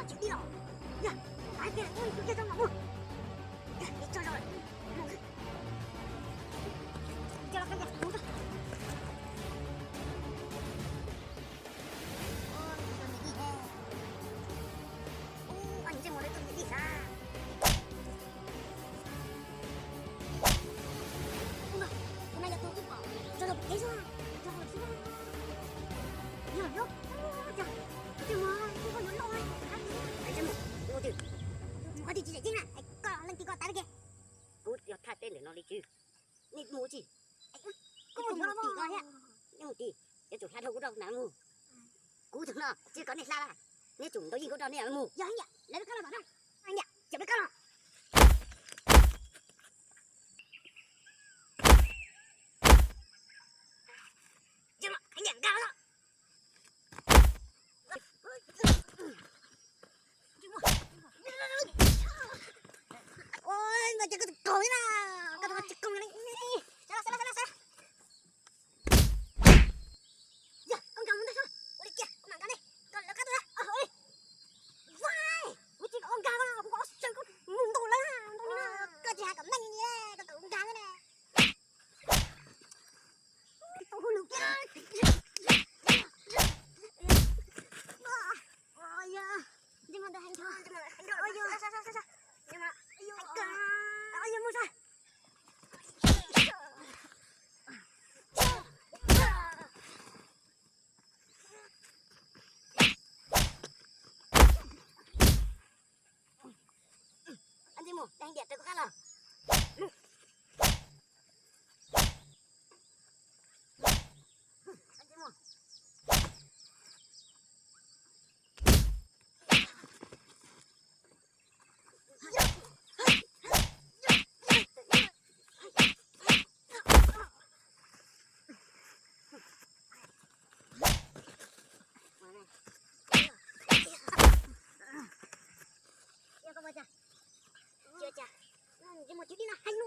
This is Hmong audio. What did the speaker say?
Tsis dib los. Yog, pab kiag tus yog tso mam mus. Yog, tso zog lawm. Mus. Coj los qhia mus. Ua, ntsej muag lawv tus niam tij xav. Ua, tus no yog tus twb pom tso rau pem kev xwb, tso rau xwb. Yog, yog, yog, ntsej muag twb yuav loj, ntsej muag, mus qhov twg tsis tseem ceeb na, koj leej twg koj tas li kiag. Kuv yog thaj teb ntawm no li tswv. Nej mus tsis, koj mus tim no thiab. Nej mus tim, yuav tsum hla dhau kuv rau kuv mam mus. Kuv tus no tsis kom nej hla, nej tsum ntaus yeej kuv rau nej mam mus. Yog heev yam, lawv peb koj los tom no, heev yam, cawm peb koj los. Heev yam nkag los. Ua, nkawd ces koj tus kaus li na, koj tus tsis koom li. Sawv los, sawv los, sawv los, sawv los. Yog koj nkag mus ntag, ua li kiag kuv mam nkag nej, koj lawv qab tuaj na, ua li. Kuv tsis kom koj nkag, kuv kom sawv koj mus ntaus lawv, ntaus li na, koj tsis hais kom meej li, koj kom nkag na. Tau hauj lwm kiag. Ntsej muag ntawd heev dhau. Ua, ua, mus saib. Ntsej muag heev tiag, raws kuv qab los. Ntsej muag cwv dib no heev.